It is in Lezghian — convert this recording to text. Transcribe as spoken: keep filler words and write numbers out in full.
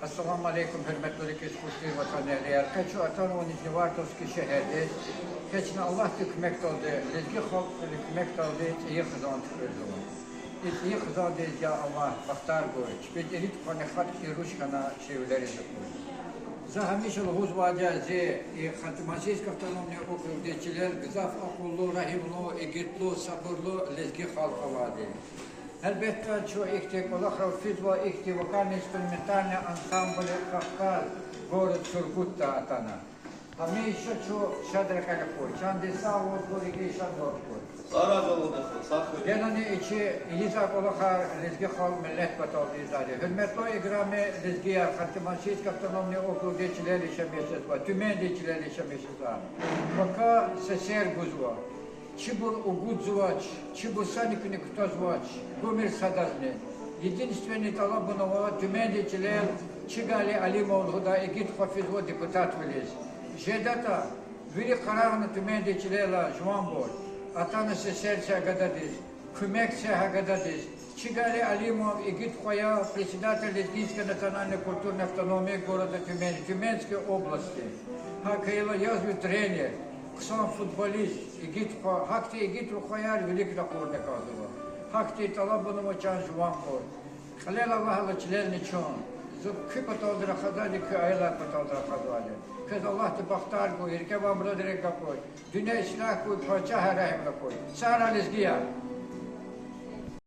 Ассаламу алейкум, гьуьрметлу рикӀиз хуш тир ватанэгьлияр. Къе чун атанва Нижневартовский шегьердиз. Къе чна Аллагьдин куьмекдалди, лезги халкьдин куьмекдалди цӀийи хизан туькӀуьрзава. И цӀийи хизандиз, я Аллагь, бахтар гуй, чпин ирид къванер хатӀ хьтин руш хьана чи вилериз акур. За гьамиша лугьузвайди я, зи и Ханты-Мансийский автономный округдиз чилел гзаф акьуллу, регьимлу, игитлу, сабурлу лезги халкь авайди. Гьелбетда, чун ихьтин кӀвалахрал физва, ихьтин вокально-инструментальный ансамбль Кавказ, город Сургутда атана. Гьамиша чун шад рекьел хьуй, чандин сагъвал хьуй, рикӀин шадвал хьуй. Генани и чи ийизвай кӀвалахар лезги халкь, миллет паталди ийизвайди я. Гьуьрметлу играми лезгияр, Ханты-Мансийский автономный округдиз чилел яшамиш жезвай, Тюменьдиз чилел яшамиш жезвай, пака сесер гузва. Чибур агудзавач, чибур санни куьне кутазвач, гумир садазни. Единственный тӀалабун ава Тюменьдиз чилел Чигали Алимов лугьудай игит хва физва депутатвилиз. ЖедатӀа, вири къарагъна Тюменьдиз чилел жуванбур, атана сесер це гададиз, куьмек це гьа гададиз. Чигали Алимов игит хва я, председатель Лезгинской национальной культурной автономии города Тюмени, Тюменской области. ГьакӀ хьайила язва тренер, хъсан футболист, игит хва, гьахьтин игит рухваяр вилик ракъурна кӀанзава. Гьахьтин тӀалабун ава чан жуванбур. Кьилел Аллагьди чилелни чун. Зун куь паталди рахазвайди, куь аялар паталди рахазвайди. Квез Аллагьди бахтар гуй, рикӀе авай мурадрик агакьуй, дуьнья ислягь хьуй, пачагьар регьимрак хьуй. Сагърай, лезгияр!